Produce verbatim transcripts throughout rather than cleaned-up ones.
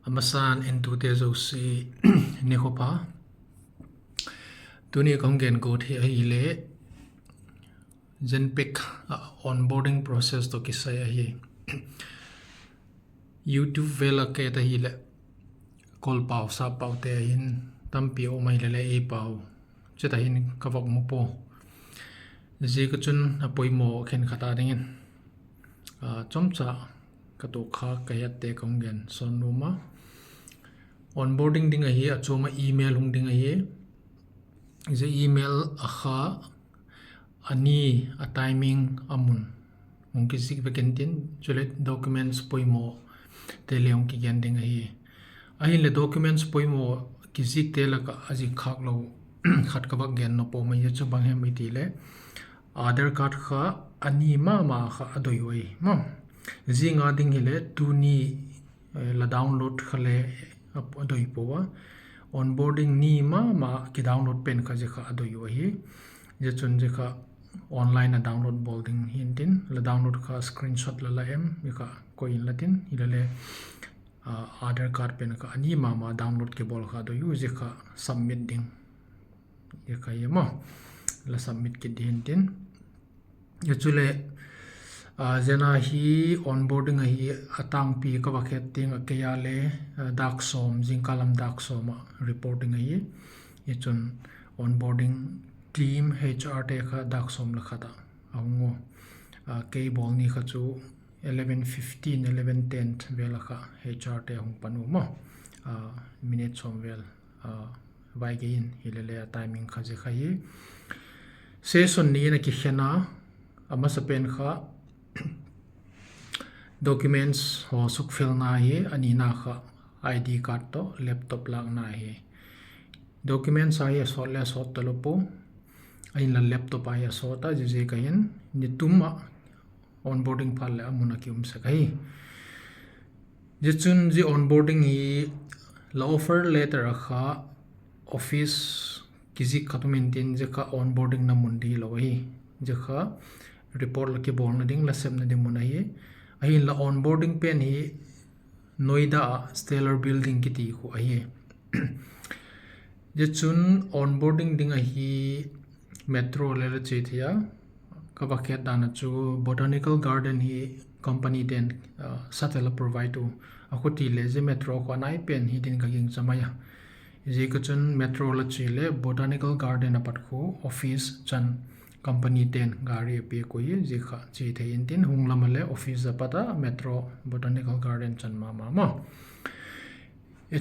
A masan entute zosia, nikhua pha. Tuni ka hung gen guat hi ahileh, Genpact ah onboarding process tawh kisai ahi. YouTube vel ah ka et ahileh, kol pau, sap paute ahin, tampi um ahileh leh ei pau chet ahin ka vak mu pua. Ziak a chun a poimaw khenkhat a dingin, chomcha ka tuak khâk ka hette ka hung gen sawn nuam a. Onboarding ding ahi, a chuam ah email hung ding ahi. Zia email a kha, a ni, a timing, a mun hung kizik vek intin, chuleh documents poimaw te le hung kigen ding ahi. Ahinleh documents poimaw kizikte lak ah a zik khâk lo khat ka vak gen nop a um ahi, chu bang hem i ti leh, Aadhaar card kha a ni ma ma kha a doi uh ahi maw. Zia nga ding hileh tuni la download kha le a doi pua a. Onboarding ni ma ma kidownload pen kha zia kha a doi uh ahi. Zia chun zia kha online ah download bawl ding hi intin, la download kha screenshot la la em, zia kha koi inla tin, hilele Aadhaar card pen kha a ni ma ma download kibawl kha doi uh, zia kha submit ding, zia kha hi maw, la submit kit ding hi intin. Chuleh, zia na hi onboarding ahi, a tângpi ka vak het tiang ah kei a le dâk sawm, zingkal lam dâk sawm ah reporting ahi. Hi chun onboarding team, H R te kha dâk sawm le khat ah a hung u. Kei bawl ni kha chu eleven fifteen, eleven ten vel ah kha H R te hung pan u maw. Minute sawm vel vai gei in, hilele a timing kha zia kha hi. Session ni in a kikhen a, a masa pen kha documents haw sukfelna hi, a nina kha I D card tawh laptop lâkna hi. Documents a hi a sawt le a sawt talo pua, ahinla laptop a hi a sawt a, zia ziak a hin ni tum ah onboarding phat leh a mun a ki um sek ahi. Zia chun zia onboarding hi la offer letter ah kha office kizik khat um intin, zia kha onboarding na mun ding hilo ahi. Zia kha report la kibawlna ding, la sepna ding mun ahi. Ahinla onboarding pen hi Noida ah Stellar Building kiti khu ahi. Zia chun onboarding ding ahi, metro le la chia thei a. Ka vak het dan ah chu Botanical Garden hi company ten shuttle a provide u. A khuti leh zia metro khu a nai pen hi din ka gingcha mai a. Ziak a chun metro la chia leh Botanical Garden a pat khu office chan company ten gari a piak u hi, zia kha chia thei intin, hung lam ah leh office a pat a metro Botanical Garden chan ma ma maw.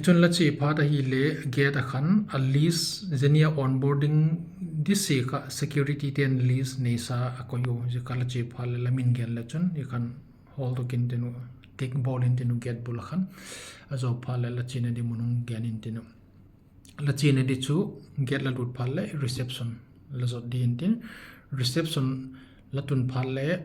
Chun la chia phat ahileh gate ah khan a list, zia ni a onboarding ding sia kha security ten list neisa a koi u, zia kha la chia phat leh la min gen leh chun zia khan hawldok intin u, tick bawl intin u gate bul ah khan. A zaw phat leh la chiana ding mun hung gen intin u. La chiana ding chu gate la lut phat leh reception la zot ding intin, reception la tun phat leh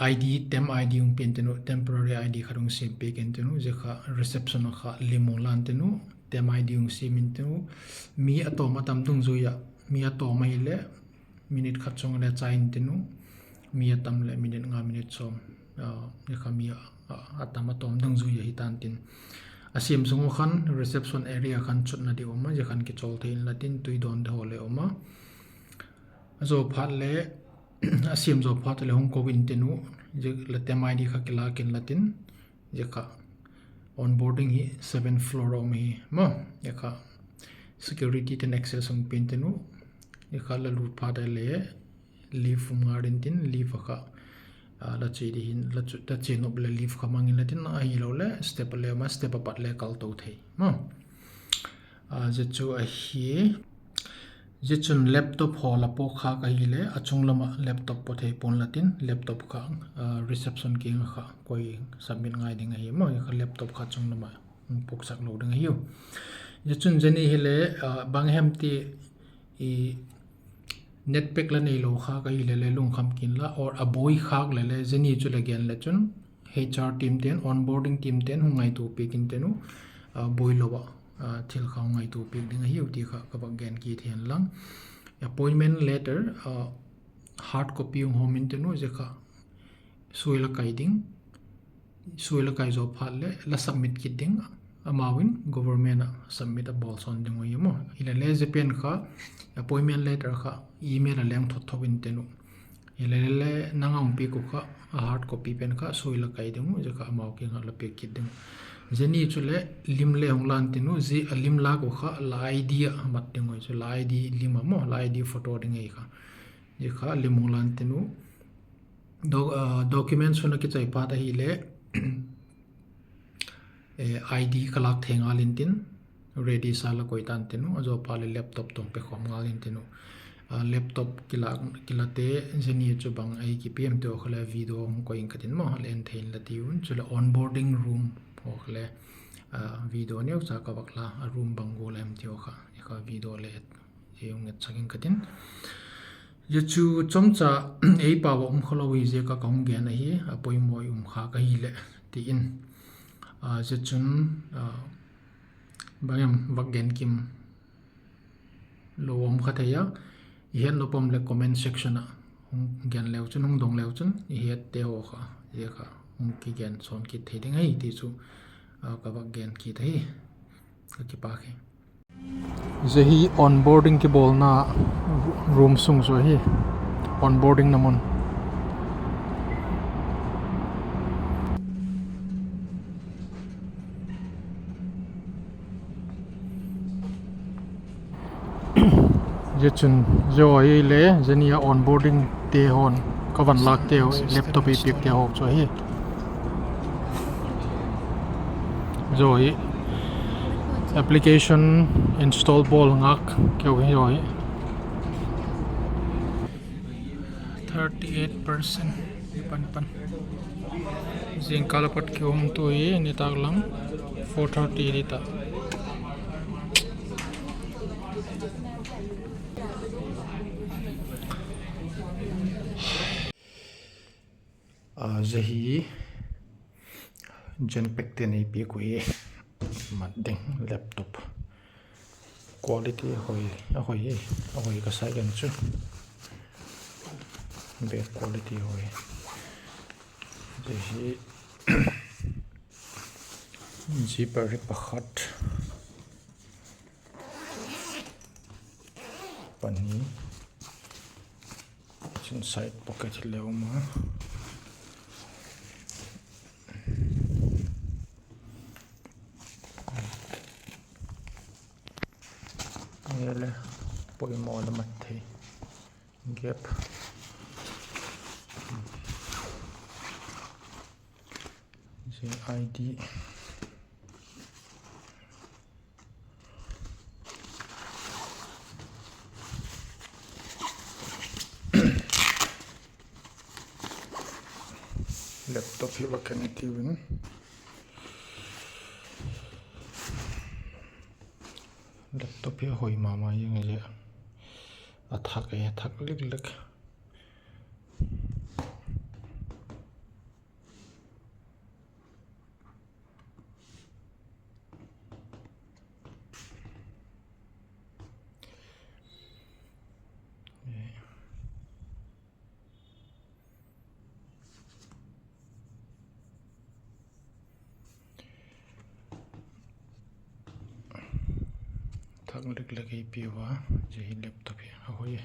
I D, temp I D hung pia intin u, temporary I D khat hung siam piak intin u, zia kha reception ah kha lim hung la intin u, temp I D hung siam intin u, mi a tawm a tam dungzui ah, mi a tawm ahileh minute khat chung leh chai intin u, mi a tam leh minute nga, minute sawm, zia kha mi a tam a tawm dungzui ahi tan tin. A siam sung u khan reception area khan chutna ding um a, zia khan kichawl thei inla tin, tui dawn ding haw le um a. A zaw phat leh, a siam zaw phat leh hung ko intin u, zia la temp I D kha kilâk inla tin, zia kha onboarding hi seventh floor a um ahi maw. Zia kha security ten access hung pia intin u, zia kha la lut phat leh lift um ngal intin, lift ah kha la chia nop leh lift kha mang inla tin, ahiloleh step a le um a, step a pat le kal to thei maw. Zia chu ahi. Zia chun laptop haw la pawk khâk ahileh a chung lam ah laptop paw thei pua'n la tin, laptop kha reception kiang ah kha koi submit ngai ding ahi maw. Zia kha laptop kha chung lam ah hung puaksak lo ding ahiu. Zia chun zia ni hileh bang hem ti, net pack la neilo khâk ahileh le lungkham ki'n la, or a buai khâk leh le zia ni chu la gen leh chun H R team ten, onboarding team ten hung ngaitua piak intin u, buai lo ah thil kha hung ngaitua piak ding ahiu ti kha ka vak gen kit hen lang. Appointment letter hard copy hung hawm intin u, zia kha suai la kai ding. suai la kai zaw phat leh la submit kit ding, amau in government ah submit a bawl sawn ding uh hi maw. Hilele zia pen kha, appointment letter kha email a leng thot thot intin uh. Hilele nang a hung piak uh kha, a hard copy pen kha suai la kai ding uh, zia kha amau kiang ah la piak kit ding uh. Zia ni chuleh lim le hung la intin uh, zia a lim lâk uh kha la ID ah mat ding uh chu, la ID lim a maw, la ID photo ding ahi kha. Zia kha lim hung la intin uh. Document sung a kichai phat ahileh ID ka lâk thei ngal intin, ready sa la koi tan tin uh, a zaw phat leh laptop tawh pe khawm ngal intin uh. Laptop kilate zia ni chu bang ahi kipiam ti haw kha le video hung koi ing ka tin maw, le en thei inla ti un. Chuleh onboarding room haw kha le video neucha ka vak la, a room bang gual em ti haw kha, kha video le et, ei hung etsak ing ka tin. Zia chu chomcha ei pau ah um kha lo hi ziak a ka hung gen ahi, a poimaw i um kha ka hileh ti in. Zia chun bang em vak gen kim lo um kha thei a, i het nop um leh comment section ah hung gen leu chun, hung dong leu chun i hette haw kha, zia kha hung kigen sawn kit thei ding ahi ti chu ka vak gen kit ahi. Ka kipak hi. Zia hi onboarding kibawlna room sung chu ahi. Onboarding na mun. Zia chun, zia hi le zia ni a onboardingte haw'n ka van lâkte haw, laptop ei piakte haw chu ahi. Zia hi application install bawl ngâk keu hi zia hi. Thirty eight percent i pan pan. Zingkal a pat ki um tu hi nitâk lam four thirty di ta. Zia hi Genpact te'n ei piak uh hi, mat ding laptop. Quality a hoi, a hoi ka sa gen chu. Bêk quality hoi. Zia hi zipper hi pakhat, pani, chin side pocket hi le um a. Hi le poimaw la mat thei, gap. Zia ID. Laptop hi va ken tiu in. Laptop hi a hoi ma ma zing a, a thak e, a thak lik lik. Thak lik lik ei piu a, zia hi laptop hi a hoi e.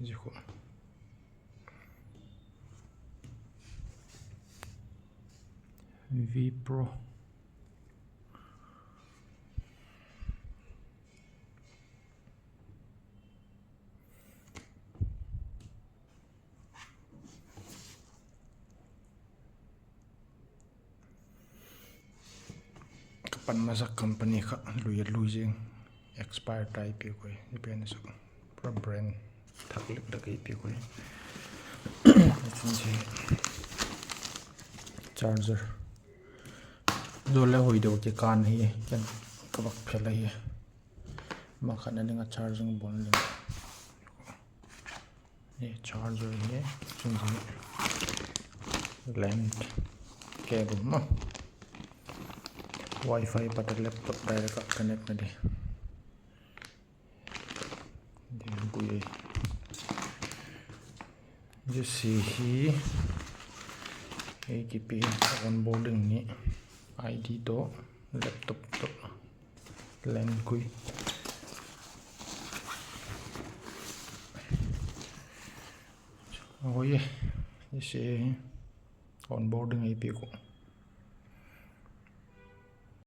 Zia khu V Pro. Ka pan masak company kha lui a lui zing, expire tai piak ui, i pen chu pura brand thak lik lik ei piak ui. Chun zia charger zo le hoi deu kikan hi, ken ka vak phel ahi. Ma khat a ding a charging bawl ding. Charger hi, chun zia LAN cable ma, Wi-Fi pat a laptop direct a connect na di. Zia hi Ei kipi onboarding ni, I D tawh, laptop tawh, lengkui. Hoi e, i se hi onboarding ei piak uh.